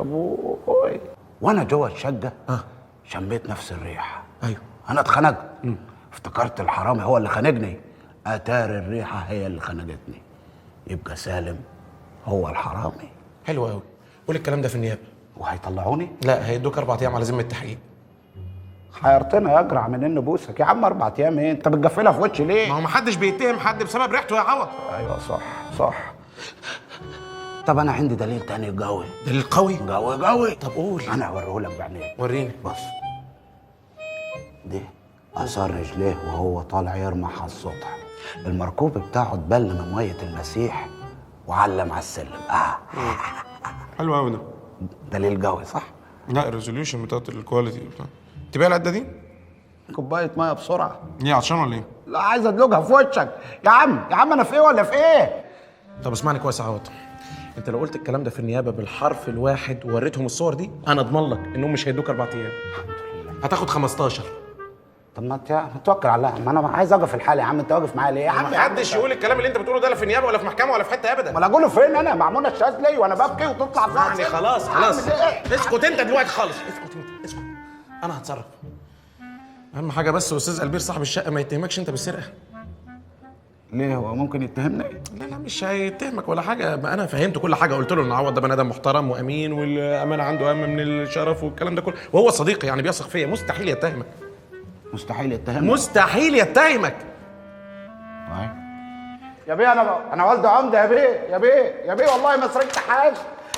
ابوي وانا جوه الشقة شميت نفس الريحة. ايوه. انا اتخنقت، افتكرت الحرامي هو اللي خنقني، اتار الريحة هي اللي خنقتني، يبقى سالم هو الحرامي. حلو قوي. قول الكلام ده في النيابة. وهيطلعوني؟ لا، هيدوك 4 ايام على ذمه التحقيق. حيرتنا يا اجرع من ان بوسك يا عم. 4 ايام ايه؟ انت بتجفلها في وشي ليه؟ ما هو محدش بيتهم حد بسبب ريحته يا عوض. ايوه صح صح. طب انا عندي دليل تاني قوي. دليل قوي؟ قوي قوي. طب قول. انا هوريهولك بعينيك. وريني. بص، دي اثر رجليه وهو طالع يرمح على السطح، المركوب بتاعه اتبل من مية المسيح وعلم على السلم. حلو قوي ده. دليل قوي صح؟ لا، ال resolution بتاعت ال quality بتاع. تبيع العدة دي؟ كوباية مية بسرعة. ايه، عطشان ولا ايه؟ لا، عايز ادلجها في وشك يا عم. يا عم انا في ايه ولا في ايه؟ طب اسمعني كويس يا عوض، انت لو قلت الكلام ده في النيابة بالحرف الواحد ووريتهم الصور دي، انا اضمن لك انهم مش هيدوك 4 ايام. الحمد لله. هتاخد 15. طب ما توكل على الله، ما انا عايز اقف الحال يا عم. انت واقف معايا ليه يا عم؟ ما حدش يقول الكلام اللي انت بتقوله ده لا في النيابة ولا في محكمة ولا في حتة ابدا. ولا اقوله فين؟ انا مع منى الشاذلي وانا ببكي وتطلع فوق. يعني خلاص خلاص، اسكت انت دلوقتي خالص، اسكت انت اسكت، انا هتصرف. اهم حاجة بس استاذ البير صاحب الشقة ما يتهمكش انت بالسرقة. ليه، هو ممكن يتهمني؟ لا لا، مش هيتهمك ولا حاجة، ما انا فهمت كل حاجة. قلت له ان عوض ده بني ادم محترم وامين، والامانة عنده اهم من الشرف والكلام ده كله، وهو صديقي يعني بيثق فيا، مستحيل يتهمك. مستحيل يتهمك؟ مستحيل يتهمك. طيب يا بيه، انا والد عمده يا بيه، يا بيه يا بيه، والله ما سرقت حاجة.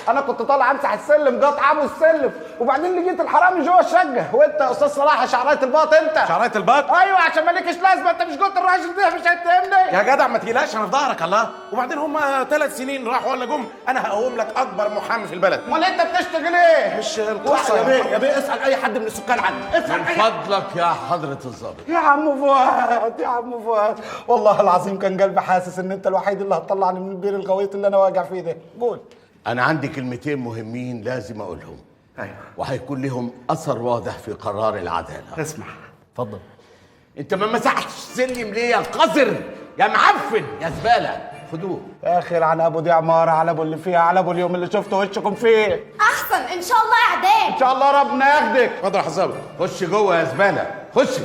انا كنت طالع امسح السلم، قطع ابو السلم، وبعدين لقيت الحرامي جوه الشقة. وانت يا استاذ صلاح يا شعرايه الباط. انت شعرايه الباط؟ ايوه، عشان مالكش لازمه. انت مش قلت الراجل ده مش هيتهمني؟ يا جدع ما تقلقش، انا في ظهرك. الله، وبعدين هم 3 سنين راحوا ولا جم، انا هقوم لك اكبر محامي في البلد. امال انت بتشتغل ايه؟ مش القصة يا بيه. يا بيه اسال اي حد من السكان عني، اسال. من فضلك يا حضره الظابط. يا عم فؤاد، يا عم فؤاد، والله العظيم كان قلبي حاسس ان انت الوحيد اللي هتطلعني من البير الغويط اللي انا واقع فيه ده. قول. أنا عندي كلمتين مهمين لازم أقولهم. أيوه. وهيكون لهم أثر واضح في قرار العدالة. اسمع. اتفضل. أنت ما مسحتش السلم ليه يا قذر يا معفن يا زبالة؟ خدوه. آخر على أبو دي عمارة، على أبو اللي فيها، على أبو اليوم اللي شفته وشكم فيه. أحسن إن شاء الله إعدام. إن شاء الله ربنا ياخدك. اتفضل يا حسابي. خش جوه يا زبالة، خش.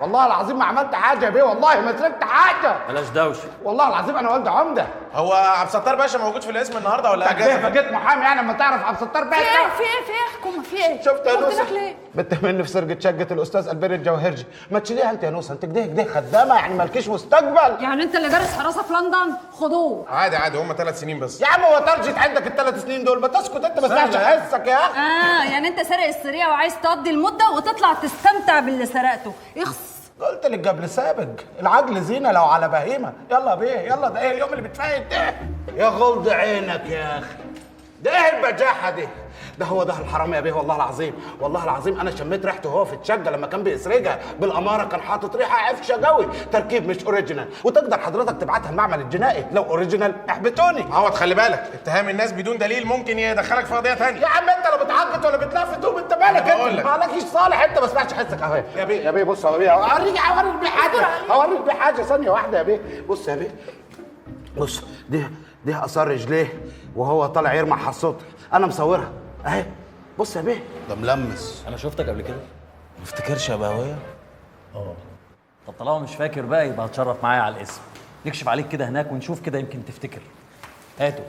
والله العظيم ما عملت حاجة يا بيه، والله ما سرقت حاجة. بلاش دوشه. والله العظيم انا والد عمده. هو عبد الستار باشا موجود في القسم النهارده ولا اجازه؟ بقيت محامي يعني لما تعرف عبد الستار باشا. في ايه في ايه في ايه حكومة في ايه؟ شفت يا نوسه؟ ليه؟ بتهمني في سرقه شقه الاستاذ البير الجوهرجي. ما تشيليها انت يا نوسه، انت كده كده خدامه يعني مالكيش مستقبل. يعني انت اللي دارس حراسة في لندن؟ خدوه. عادي عادي، هم 3 سنين بس. يا عم هو ترجت عندك ال3 سنين دول؟ ما تسكت انت، ما تسمعش حسك يا اخي. يعني انت سارق السرية وعايز تقضي المدة وتطلع تستمتع باللي سرقته. اخس. قلت لك قبل سابق، العقل زينة لو على بهيمة. يلا بيه يلا، ده ايه اليوم اللي بتفايت ده؟ يا غلط عينك يا اخي، ده ايه البجاحة دي؟ ده هو ده الحرامي يا بيه، والله العظيم، والله العظيم انا شميت ريحته وهو في الشقة لما كان بيسرقها بالاماره، كان حاطط ريحه عفشه قوي، تركيب مش original، وتقدر حضرتك تبعتها المعمل الجنائي لو original. احبطوني. عوض خلي بالك، اتهام الناس بدون دليل ممكن يدخلك في قضية ثانية. يا عم انت لا بتعقد ولا بتلفت، انت مالك انت؟ مالكش صالح انت، ما سمعتش حسك اهو. يا بيه يا بيه بص يا بيه، اوريك بيه حاجة، اوريك بيه حاجة، ثانية واحدة يا بيه. بص يا بيه، بص، دي اثار رجليه وهو طالع يرمح على السطح، انا مصورها اهي. بص يا بيه. ده ملمس. انا شفتك قبل كده. ما افتكرش يا بهوية. طب طالما مش فاكر بقى يبقى هتشرف معايا على الاسم، نكشف عليك كده هناك ونشوف كده يمكن تفتكر. هاتوا.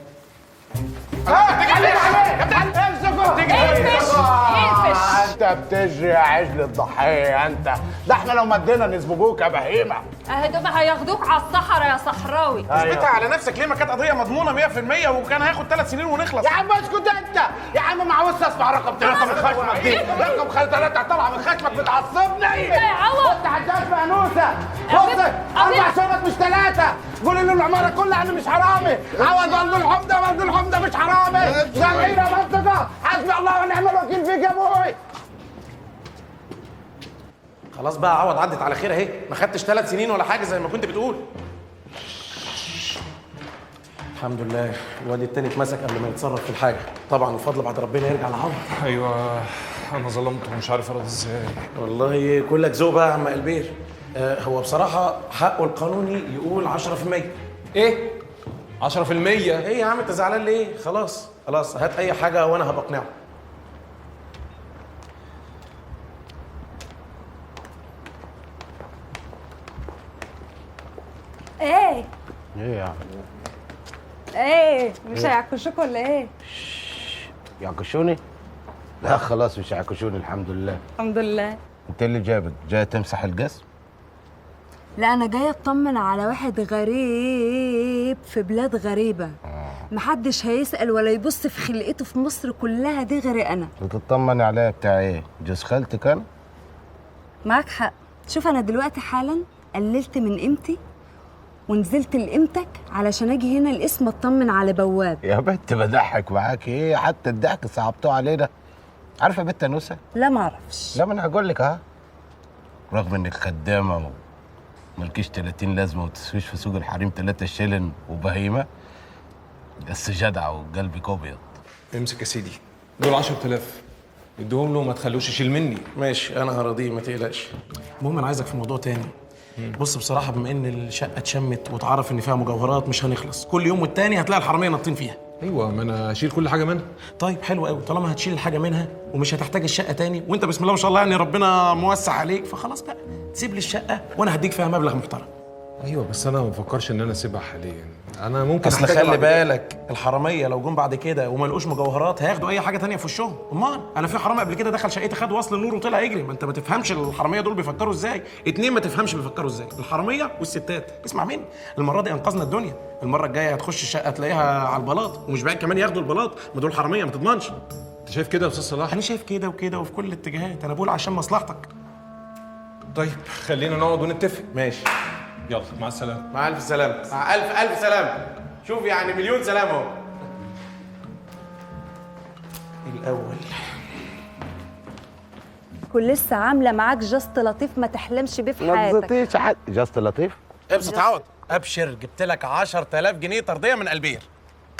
انت بتجري يا عجل الضحية انت، ده احنا لو مدينا نسبقوك يا بهيمة. اهي دول هياخدوك على الصحراء يا صحراوي. اثبتها على نفسك ليه؟ ما كانت قضية مضمونه 100% وكان هياخد 3 سنين ونخلص. يا عم اسكت انت يا عم، ما عاوزش اسمع رقم 3 من خشمك دي، رقم 3 طالعه من خشمك بتعصبني. يا عوض انت هتدافع يا نوسه. بص 4 شنط مش 3، قولي له العمارة كلها انا مش حرامي. عوض ولد الحمده، ولد الحمدة مش حرامي. زرعين يا منطقة، حسبي الله ونعم الوكيل فيك يا ابوي. خلاص بقى عوض، عدت على خير اهي، ما خدتش 3 سنين ولا حاجة زي ما كنت بتقول. الحمد لله الواد التاني اتمسك قبل ما يتصرف في الحاجة. طبعا الفضل بعد ربنا يرجع لعوض. ايوه انا ظلمته ومش عارف ارد ازاي. والله كلك ذوق بقى يا عم البير. هو بصراحة حقه القانوني يقول 10%. ايه؟ 10%. ايه يا عم انت زعلان ليه؟ خلاص خلاص، هات اي حاجة وانا هبقى اقنعه. ايه ايه يا عم؟ ايه مش هيعكشوك ولا ايه؟ يعكشوني؟ لا خلاص مش هيعكشوني الحمد لله. الحمد لله. انت اللي جابك؟ جاي تمسح الجسم؟ لا انا جاية اطمن على واحد غريب في بلاد غريبة. محدش هيسأل ولا يبص في خلقته في مصر كلها دي غيري انا. بتطمني عليا بتاع ايه؟ جوز خالتك انا؟ معاك حق. شوف انا دلوقتي حالا قللت من قيمتي ونزلت لقيمتك علشان اجي هنا القسم اطمن على بواب. يا بنت بضحك معاك، ايه حتى الضحك صعبتوه علينا. عارفه يا بنت نوسه؟ لا معرفش. لا ما انا هقول لك اهو، رغم انك خدامه ومالكيش 30 لازمه وتسويش في سوق الحريم 3 شيلن وبهيمه، بس جدعه وقلبك ابيض. امسك يا سيدي، دول 10000 اديهم له وما تخلوش يشيل مني. ماشي انا هراضيه ما تقلقش. المهم انا عايزك في موضوع تاني. بص بصراحة بما ان الشقة اتشمت واتعرف ان فيها مجوهرات مش هنخلص، كل يوم والتاني هتلاقي الحرامية ناطين فيها. ايوه ما انا هشيل كل حاجة منها. طيب حلو قوي، طالما هتشيل الحاجة منها ومش هتحتاج الشقة تاني، وانت بسم الله ما شاء الله يعني ربنا موسع عليك، فخلاص بقى تسيب لي الشقة وانا هديك فيها مبلغ محترم. ايوه بس انا ما بفكرش ان انا اسيبها حاليا، انا ممكن اصل خلي بالك الحرامية لو جم بعد كده وما لقوش مجوهرات هياخدوا اي حاجة تانية في وشهم. امال انا في حرامي قبل كده دخل شقتي خد وصل النور وطلع يجري. ما انت ما تفهمش الحرامية دول بيفكروا ازاي. اتنين ما تفهمش بيفكروا ازاي، الحرامية والستات. اسمع مني، المرة دي انقذنا الدنيا، المرة الجاية هتخش الشقة تلاقيها على البلاط، ومش بعيد كمان ياخدوا البلاط، ما دول حرامية ما تضمنش. انت شايف كده يا استاذ صلاح؟ انا شايف كده وكده وفي كل الاتجاهات، انا بقول عشان مصلحتك. طيب خلينا نقعد ونتفق. ماشي يلا مع السلامة. مع ألف سلامة. مع ألف ألف سلامة. شوف يعني مليون سلامة أهو. الأول كنت لسه عاملة معاك geste لطيف ما تحلمش بيه في حياتك. ما تزيتيش حد geste لطيف؟ ابسط عوض، أبشر جبت لك 10000 جنيه ترضية من البير.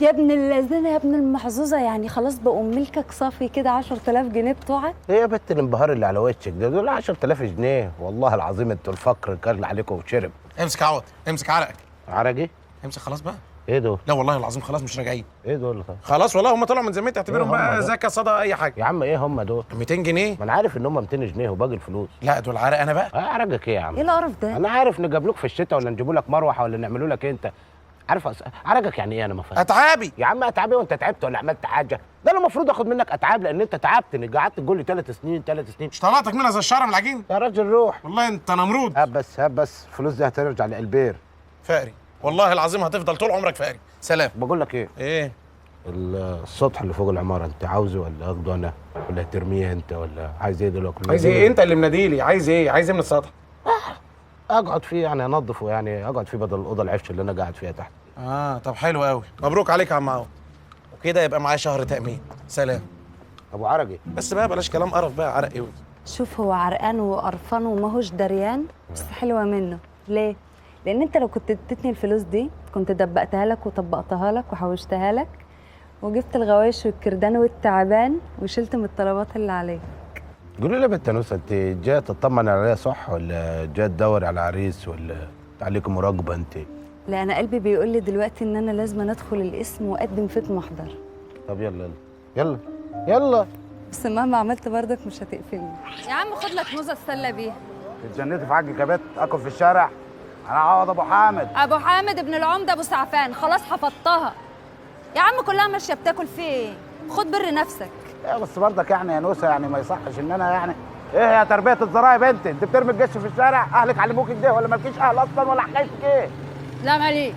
يا ابن اللذينة يا ابن المحظوظة، يعني خلاص بقوا ملكك صافي كده 10000 جنيه بتوعك؟ ايه يا بنت الانبهار اللي على وشك ده؟ دول 10000 جنيه والله العظيم انتوا الفقر كان عليكم وشرب. امسك عوض، امسك عرقك. عرقي؟ امسك خلاص بقى. ايه دول؟ لا والله العظيم خلاص مش راجعين. ايه دول؟ طيب خلاص والله هم طلعوا من ذمتي، اعتبرهم بقى زكاة صدقة اي حاجة. يا عم ايه هم دول؟ 200 جنيه. ما انا عارف ان هم 200 جنيه وباقي الفلوس. لا دول عرق انا بقى. عرقك ايه يا عم؟ ايه القرف ده؟ انا عارف نجيب لك في الشتاء ولا نجيبوا لك مروحة ولا نعملوا لك انت. عارف عرقك يعني ايه؟ انا ما فاهم. اتعابي يا عم، اتعابي وانت تعبت ولا عملت حاجة؟ ده انا المفروض اخد منك اتعاب لان انت تعبت، انك قعدت تقول لي 3 سنين 3 سنين. مش طلعتك منها زي الشعر من العجين يا راجل روح. والله انت نمرود. هات بس هات بس الفلوس دي هترجع للبير. فقري والله العظيم هتفضل طول عمرك فقري. سلام. بقول لك ايه؟ ايه؟ السطح اللي فوق العمارة انت عاوزه ولا اخده انا ولا هترميه انت ولا عايز ايه دلوقتي؟ عايز ايه؟ انت اللي مناديلي. عايز ايه؟ عايز ايه من السطح؟ اقعد فيه يعني، انضفه يعني، اقعد فيه بدل الاوضة العفش اللي انا قاعد فيها تحت. طب حلو قوي، مبروك عليك يا عم عوض. وكده يبقى معايا شهر تأمين. سلام. ابو عرقي بس بقى بلاش كلام قرف بقى. عرق ايه؟ شوف هو عرقان وقرفان وماهوش دريان، بس حلوة منه. ليه؟ لان انت لو كنت اديتني الفلوس دي كنت دبقتها لك وطبقتها لك وحوشتها لك وجبت الغوايش والكردان والتعبان وشلت من الطلبات اللي عليك. قولي لي يا بنت نوسه، انت جاية تطمن عليا صح ولا جاية تدور على عريس ولا عليك مراقبة انت؟ لا انا قلبي بيقول لي دلوقتي ان انا لازم ادخل القسم واقدم فيك محضر. طب يلا يلا يلا يلا. بس مهما عملت برضك مش هتقفلني. يا عم خد لك موزة اتسلى بيها. اتجنيتي في عقلك يا بت؟ اكل في الشارع؟ انا عوض ابو حامد. ابو حامد ابن العمدة ابو سعفان، خلاص حفظتها. يا عم كلها ماشية بتاكل في ايه؟ خد بر نفسك. ايه بس برضك يعني يا نوسه، يعني ما يصحش ان انا يعني ايه يا تربيه الزرايب؟ انت بترمي الجش في الشارع؟ اهلك علموك كده ولا مالكيش اهل اصلا ولا حكايتك ايه؟ لا ماليش.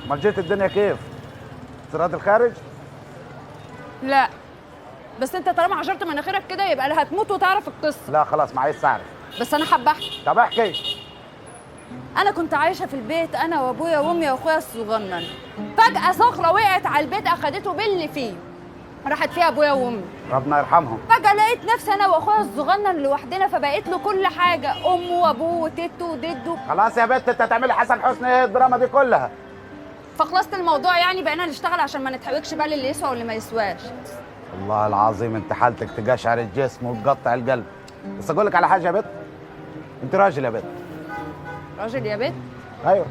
امال جيت الدنيا كيف؟ سراد الخارج؟ لا بس انت طالما عشرت مناخيرك كده يبقى لا هتموت وتعرف القصة. لا خلاص ما عايز اعرف. بس انا حابة احكي. طب احكي. انا كنت عايشه في البيت انا وابويا وامي واخويا الصغنن. فجاة صخرة وقعت على البيت اخدته باللي فيه. راحت فيها ابويا وامي ربنا يرحمهم. فجاة لقيت نفسي انا واخويا الصغنن لوحدنا، فبقيت له كل حاجة، امه وابوه وتيته ودده. خلاص يا بنت انت هتعملي حسن حسني ايه الدراما دي كلها؟ فخلصت الموضوع يعني، بقينا نشتغل عشان ما نتحوجش بقى للي يسوى واللي ما يسواش. والله العظيم انت حالتك تقشعر الجسم وتقطع القلب. بس اقول لك على حاجة يا بنت، انت راجل يا بنت. راجل يا بنت؟ ايوه.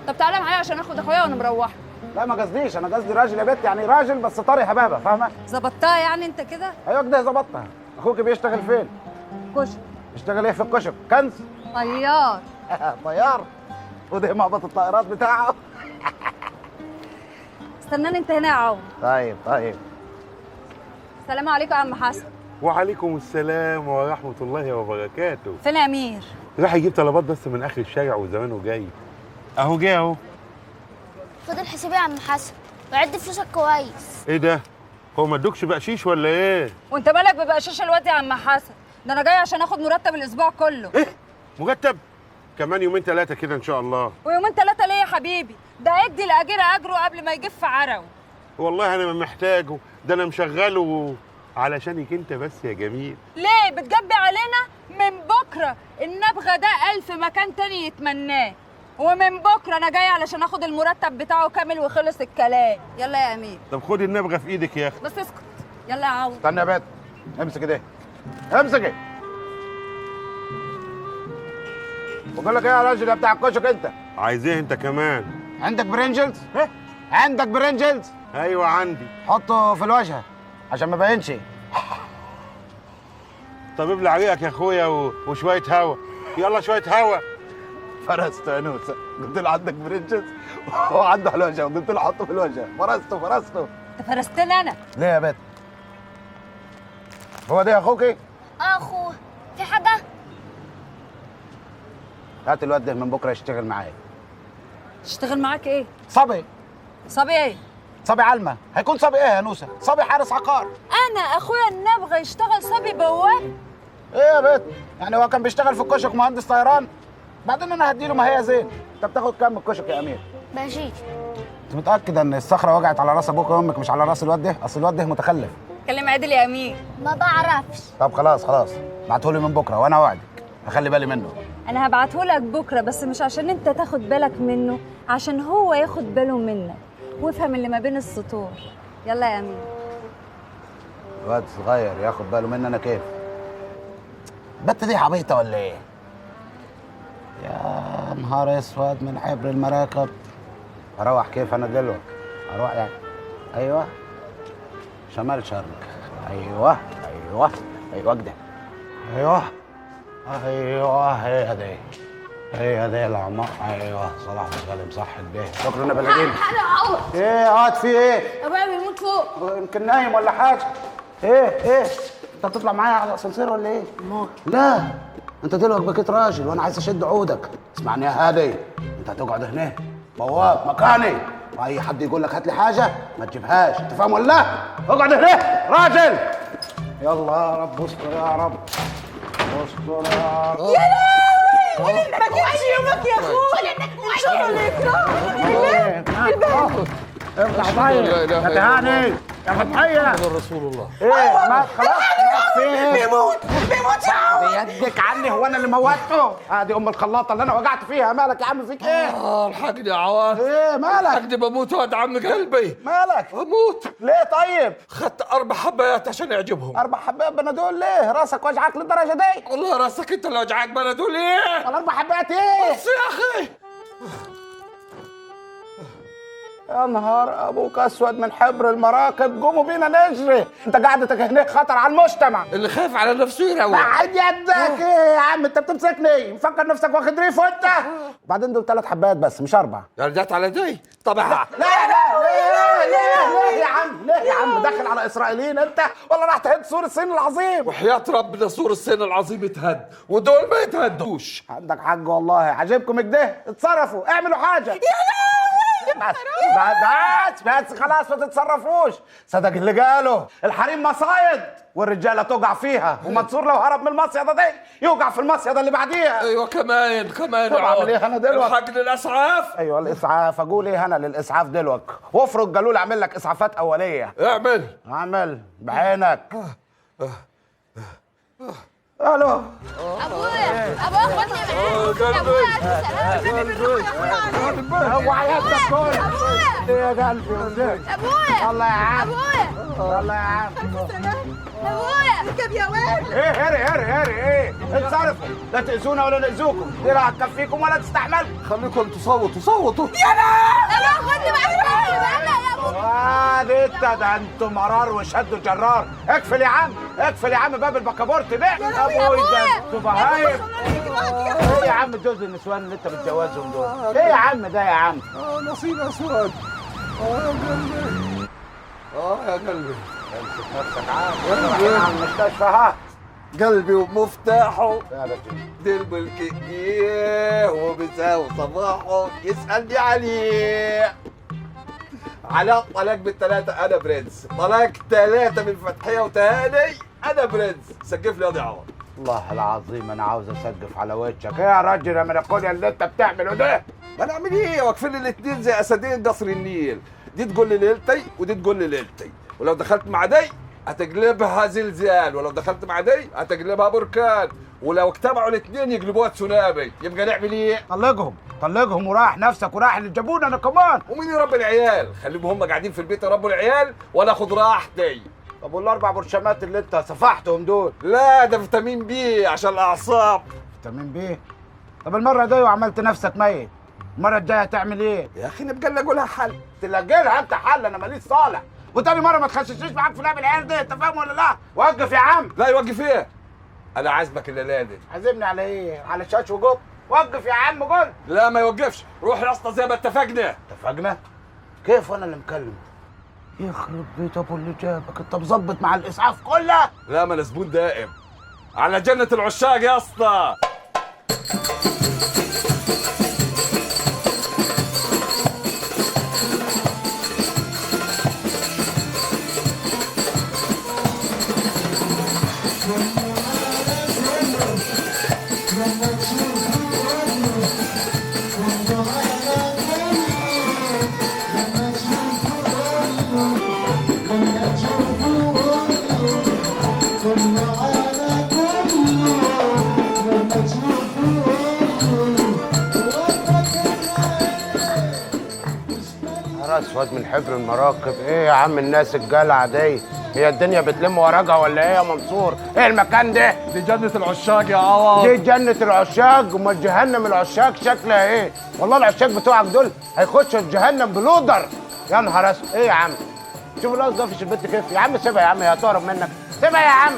طب تعالى معايا عشان اخد اخويا وانا مروحة. لا ما قصديش، انا قصدي راجل يا بت، يعني راجل بس طري هبابه، فاهمه؟ ظبطتها يعني انت كده؟ ايوه كده ظبطتها. اخوك بيشتغل فين؟ كشك. بيشتغل ايه في الكشك؟ كنز؟ طيار. طيار؟ وده مهبط الطائرات بتاعه. استناني انت هنا يا عوض. طيب طيب. السلام عليكم يا عم حسن. وعليكم السلام ورحمة الله وبركاته. فين يا أمير؟ راح يجيب طلبات بس من آخر الشارع وزمانه جاي. أهو جه أهو. خد الحساب يا عم حسن وعد فلوسك كويس. إيه ده؟ هو ما ادوكش بقشيش ولا إيه؟ وأنت مالك ببقشيش الواد يا عم حسن؟ ده أنا جاي عشان آخد مرتب الأسبوع كله. إيه؟ مرتب؟ كمان يومين ثلاثة كده إن شاء الله. ويومين ثلاثة ليه يا حبيبي؟ ده ادي الأجير أجره قبل ما يجف عرقه. والله أنا ما محتاجه، ده أنا مشغله علشانك انت بس يا جميل. ليه بتجبي علينا؟ من بكره النبغه ده 1000 مكان تاني يتمناه، ومن بكره انا جاي علشان اخد المرتب بتاعه كامل وخلص الكلام. يلا يا امير. طب خدي النبغه في ايدك يا اخي. بس اسكت. يلا يا عوض. استنى يا بت، امسك ايديه، امسك ايه. بقول لك ايه يا راجل يا بتاع الكشك انت؟ عايز ايه انت كمان؟ عندك برنجلز؟ ايه؟ عندك برنجلز؟ ايوه عندي. حطه في الواجهة عشان ما باينش. طب ابلع ريقك يا اخويا وشوية هوا. يلا شوية هوا. فرسته يا نوسه، قلت له عندك برنجز وهو عنده على الوجه، وقلت له حطه في الوجه، فرسته فرسته. انت فرستني انا؟ ليه يا بت؟ هو ده يا اخوكي؟ اه اخوه. في حاجة؟ هات الواد ده من بكره يشتغل معايا. يشتغل معاك ايه؟ صبي. صبي ايه؟ صبي علمة. هيكون صبي ايه يا نوسه؟ صبي حارس عقار. انا اخويا النبغه يشتغل صبي بواب؟ ايه يا بت؟ يعني هو كان بيشتغل في الكشك مهندس طيران؟ بعدين انا هديله ما هي زين. انت بتاخد كام من الكشك يا امير؟ ماشي. انت متاكد ان الصخرة وجعت على راس ابوك وامك مش على راس الواد ده؟ اصل الواد ده متخلف. كلم عادل يا امير. ما بعرفش. طب خلاص خلاص، ابعتهولي من بكره وانا اوعدك هخلي بالي منه. انا هبعتهولك بكره، بس مش عشان انت تاخد بالك منه، عشان هو ياخد باله منك وافهم اللي ما بين السطور. يلا يا امير. الواد صغير ياخد باله مني انا كيف؟ البت دي عبيطه ولا ايه؟ يا نهار اسود من حبر المراكب. اروح كيف انا دلوقتي؟ اروح يعني ايوه شمال شرق. ايوه ايوه ايوه كده. ايوه ايوه هي دي هي دي العمار. ايوه صلاح غالب صح البيه. شكرا يا بلدين. انا عوض. ايه قاعد في ايه؟ ابويا بيموت فوق. يمكن نايم ولا حاجة. ايه ايه انت هتطلع معايا على الاسانسير ولا ايه؟ لا انت دلوقتي بقيت راجل وانا عايز اشد عودك. اسمعني يا هادي، انت هتقعد هنا بواب مكاني، واي حد يقول لك هات لي حاجة ما تجيبهاش، انت فاهم ولا لا؟ اقعد هنا راجل. يلا يا رب استر يا رب استر يا رب. يا لهوي ما جيتش يومك يا اخويا. ان شاء الله يكرهك. الباب افتح. طيب يا تهاني يا فتحيه. محمد رسول الله. ايه ما خلاص في بيموت بيموت يا عم. بيدك عني، هو انا اللي موتته؟ ادي ام الخلاطه اللي انا وجعت فيها. مالك يا عم فيك ايه؟ الحقني يا عواد. ايه مالك؟ الحقني بموت واد عم قلبي. مالك؟ بموت. ليه طيب؟ خدت 4 حبايات عشان يعجبهم. 4 حبايات بنادول ليه؟ راسك وجعك للدرجة دي؟ والله راسك انت اللي وجعك بنادول ايه؟ ولا 4 حبايات ايه؟ بس يا اخي. يا نهار ابوك اسود من حبر المراكب. قوموا بينا نجري، انت قعدتك هناك خطر على المجتمع. اللي خايف على نفسه يروح. بعد يدك. ايه يا عم انت بتمسكني مفكر نفسك واخد ريف وانت؟ وبعدين دول 3 حبايات بس مش 4. رجعت على دي؟ طبعا. لا لا لا ليه ليه يا عم؟ ليه يا عم داخل على اسرائيليين انت ولا راح تهد سور الصين العظيم؟ وحياة ربنا سور الصين العظيم اتهد ودول ما يتهدوش. عندك حق والله. عجبكم كده؟ اتصرفوا اعملوا حاجة. يا بس بس بس خلاص ما تتصرفوش. صدق اللي قاله، الحريم مصايد والرجاله تقع فيها، ومنصور لو هرب من المصيده دي يوقع في المصيده اللي بعديها. ايوه كمان كمان. طب اعمل ايه انا دلوقتي؟ الحق للاسعاف. ايوه الاسعاف. اقول ايه انا للاسعاف دلوقتي؟ وافرض قالوا لي اعمل لك اسعافات اوليه. اعمل. اعمل بعينك. الو ابويا، ابويا خدني معاك. ابويا الف سلامه. هو عيالك كله. ابويا يا قلبي ابويا. الله يا عم، ابويا الله يا عم. الف سلامه ابويا. اركب يا واد. ايه هري هري هري. ايه انصرفوا، لا تأذونا ولا نأذوكم، دي لا هتكفيكم ولا تستحملكم. خليكم تصوتوا صوتوا. يا لا خدني معاك يا ابويا. انت ده انتوا مرار وشد جرار. اقفل يا عم، اقفل يا عم باب البكابورت ده. ابوي ده انتوا بهايم. ايه يا عم جوز النسوان اللي انت بتجوزهم دول؟ ايه يا عم ده يا عم؟ نصيب اسود. يا قلبي، يا قلبي. امسك نفسك عاد، رايحين على المستشفى. ها قلبي ومفتاحه دي الملك ايه ومساء وصباحه يسألني عليه. علاء طلاق بالثلاثة أنا برنس، طلاق 3 من فتحية وتهاني أنا برنس. سقف لي يا عوض. والله العظيم أنا عاوز أسقف على وجهك. إيه يا راجل يا ملكونيا اللي أنت بتعمله ده؟ ما أنا أعمل إيه؟ واقفين لي الاتنين زي أسدين قصر النيل، دي تقول لي ليلتي ودي تقول لي ليلتي، ولو دخلت مع دي هتقلبها زلزال، ولو دخلت مع دي هتقلبها بركان، ولو اجتمعوا الاثنين يقلبوها تسونامي. يبقى نعمل ايه؟ طلقهم، طلقهم وراح نفسك وراح اللي جابونا انا كمان. ومين يربي العيال؟ خليهم هم قاعدين في البيت يربوا العيال وانا اخد راحتي. طب والاربع برشامات اللي انت صفحتهم دول؟ لا ده فيتامين بي عشان الاعصاب. فيتامين بي؟ طب المرة دي وعملت نفسك ميت، المرة الجاية هتعمل ايه؟ يا اخي نبقى نلاقي لها حل. تلاقي لها انت حل؟ انا ماليش صالح. وتاني مرة ما تخششنيش معاك في لعب العيال دي، انت فاهم ولا لا؟ وقف يا عم. لا يوقف ايه؟ انا عازمك الليلة دي. عازمني على ايه؟ على شاش وجب؟ وقف يا عم قول. لا ما يوقفش، روح يا اسطى زي ما اتفقنا. اتفقنا؟ كيف وانا اللي مكلم؟ يخرب بيت ابو اللي جابك، انت مظبط مع الاسعاف كلها؟ لا ما انا زبون دائم. على جنة العشاق يا اسطى. اسود من حبر المراكب. ايه يا عم الناس الجلعه دي؟ هي الدنيا بتلم وراجها ولا ايه يا منصور؟ ايه المكان ده؟ دي جنة العشاق يا عوض. دي جنة العشاق؟ امال جهنم العشاق شكلها ايه؟ والله العشاق بتوعك دول هيخشوا جهنم بلودر. يا نهار اسود. ايه يا عم؟ شوف الواد قفش البت كيف يا عم. سيبها يا عم، هي هتهرب منك. سيبها يا عم،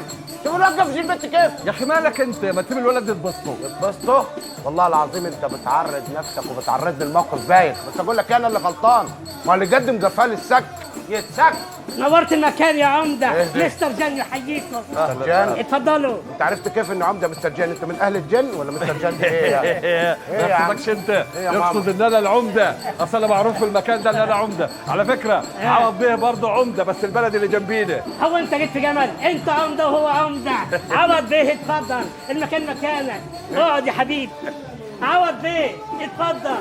شوف الواد قفش البت كيف. يا اخي مالك انت؟ ما تسيب الولد يتبسطوا. يتبسطوا؟ والله العظيم انت بتعرض نفسك وبتعرضني الموقف بايخ، بس اقول لك انا اللي غلطان، ما اللي قدم جفال السك يتسك. نورت المكان يا عمده. مستر جان يحييكم. مستر جان؟ اتفضلوا. انت عرفت كيف انه عمده مستر جان؟ انت من اهل الجن ولا مستر جان ده ايه يعني؟ ما يقصدكش انت، يقصد ان انا العمدة، اصل انا معروف في المكان ده ان انا عمده، على فكرة عوض بيه برضه عمده بس البلد اللي جنبينا. هو انت جيت في جمل، انت عمده وهو عمده. عوض بيه اتفضل، المكان مكانك، اقعد يا حبيبي. عوض بيه اتفضل.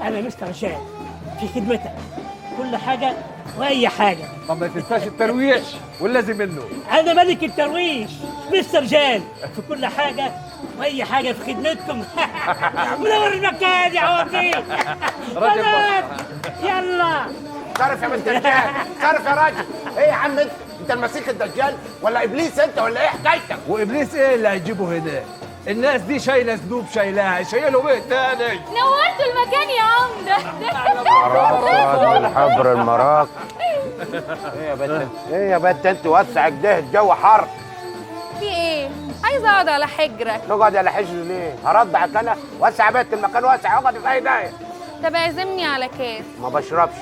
انا مستر جان في خدمتك، كل حاجة واي حاجة. طب ما تنساش الترويش واللازم منه. انا ملك الترويش مستر جان في كل حاجة واي حاجة في خدمتكم. منور المكان يا عوض بيه. راجل يلا صرف يا مستر جان، صرف يا راجل. ايه يا عم انت؟ انت المسيح الدجال ولا ابليس انت ولا ايه حكايتك؟ وابليس ايه اللي هيجيبه هنا؟ الناس دي شايله ذنوب، شايلاها، شايلهم ايه تاني؟ نورتوا المكان يا عمده. من حبر المراك. ايه يا بت؟ ايه يا بت انت وسع كده، الجو حر. في ايه؟ عايزه اقعد على حجرك. تقعد على حجري ليه؟ هرضعك انا؟ وسع يا بت المكان واسع، اقعد في اي داية. طب اعزمني على كاس. ما بشربش.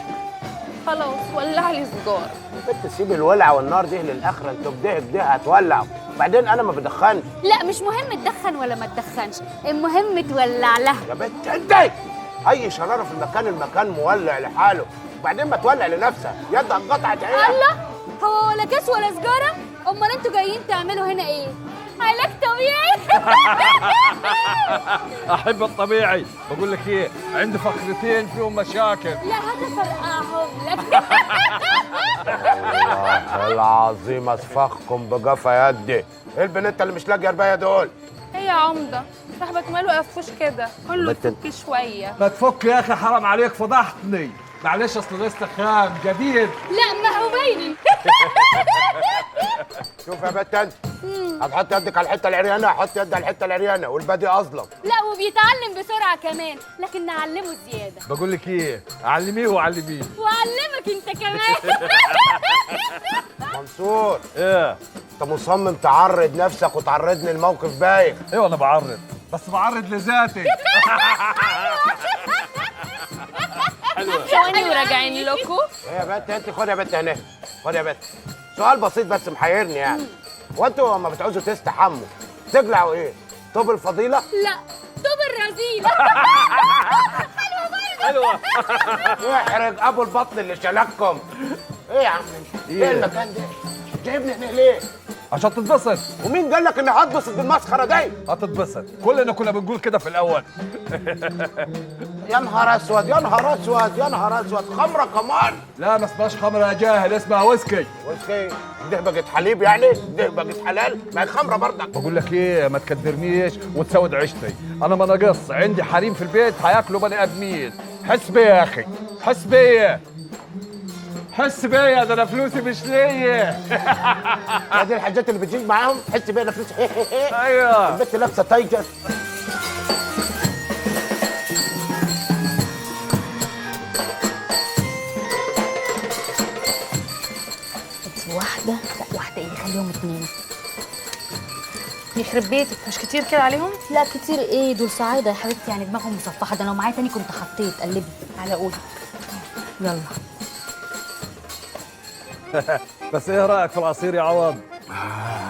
خلاص ولع لي سجاره. يا بت سيب الولع والنار دي للاخره، انتوا كده كده هتولعوا. وبعدين انا ما بدخنش. لا مش مهم تدخن ولا ما تدخنش، المهم تولع لها. يا بت انت اي شراره في المكان، المكان مولع لحاله، وبعدين ما تولع لنفسها، يدها اتقطعت عينها. الله، هو ولا كاس ولا سجاره؟ امال انتوا جايين تعملوا هنا ايه؟ علاج طبيعي. احب الطبيعي. بقول لك ايه، عندي فقرتين فيهم مشاكل. لا هتفرقعهم لك. والله العظيم اصفخكم بجفا يدي. ايه البنت اللي مش لاقيه ربايه دول؟ ايه يا عمده، صاحبك ماله قفوش كده؟ كله يفك شوية. ما تفك يا اخي، حرام عليك فضحتني. معلش اصل لسه خام جديد. لا ما هو باين. شوف يا بنت انت، هتحط يدك على الحتة العريانه، هحط يدي على الحتة العريانه والبادي اظلم. لا وبيتعلم بسرعة كمان، لكن نعلمه زيادة. بقول لك ايه، علمية وعلميه. وعلمك انت كمان. منصور، ايه؟ انت مصمم تعرض نفسك وتعرضني لموقف بايخ. ايوه انا بعرض، بس بعرض لذاتي. ثواني وراجعين لكم. ايه يا بنت انت، خد يا بنت هنا، خد يا بنت. سؤال بسيط بس محيرني يعني، هو انتوا لما بتعوزوا تستحموا تقلعوا ايه؟ طوب الفضيلة؟ لا طوب الرذيلة. حلوة برضه. يحرج ابو البطن اللي شلككم. ايه يا عم انت؟ ايه المكان ده؟ جايبني هنا ليه؟ عشان تتبسط. ومين قال لك اني هتبسط بالمسخره دي؟ هتتبسط، كلنا كنا بنقول كده في الاول. يا نهار اسود يا نهار اسود يا نهار اسود، خمره كمان؟ لا ما اسمهاش خمره يا جاهل، اسمها ويسكي. ويسكي؟ ده بقت حليب يعني؟ ده بقت حلال؟ ما هي خمره برضك. بقول لك ايه، ما تكدرنيش وتسود عيشتي، انا ما ناقص، عندي حريم في البيت هياكلوا بني ادمين. حس بيا يا اخي، حس بيا، حس بيا، ده انا فلوسي مش ليا. هذه الحاجات اللي بتجيب معاهم، حس بيا انا فلوسي. ايوه البت لابسه تايجر. واحدة، لا واحدة ايه، خليهم اتنين. يخرب بيتك، مش كتير كده عليهم؟ لا كتير ايه، دول صعايدة يا حبيبتي، يعني دماغهم مصفحة. ده لو معايا تاني كنت حطيت قلبي على قولك. يلا. بس ايه رأيك في العصير يا عوض؟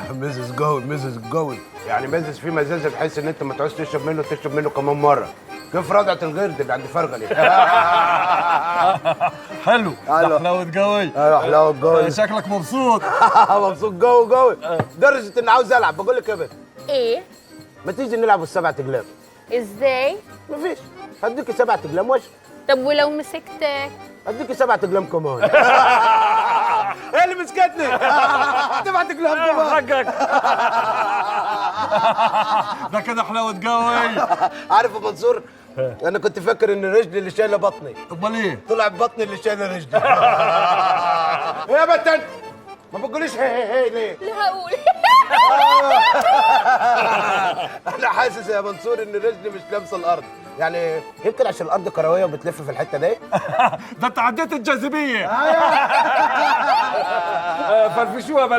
مزز قوي، مزز قوي، يعني مزز فيه مزازة بحيث ان انت ما تعوز تشرب منه تشرب منه كمان مرة. كيف رضعة الغرد اللي عند فرغلي. حلو، ده حلاوة قوي. ايوه حلاوة قوي. شكلك مبسوط. مبسوط قوي قوي، لدرجة اني عاوز العب. بقول لك يا بنت. ايه؟ ما تيجي نلعب السبع تجلام؟ ازاي؟ مفيش، هديكي 7 تجلام وش. طب ولو مسكتك؟ هديكي 7 تجلام كمان. ايه اللي مسكتني؟ 7 تجلام كمان. حقك. ده كده حلاوة قوي. عارف يا منصور، انا كنت فاكر ان رجلي اللي شايله بطني. امال ايه؟ طلع بطني اللي شايله رجلي. يا بنت انت ما بتقوليش هي هي هي ليه؟ لا هقول. انا حاسس يا منصور ان رجلي مش لامسه الارض، يعني يمكن عشان الارض كروية وبتلف في الحتة دي. ده انت عديت الجاذبية. فرفشوها بلاش.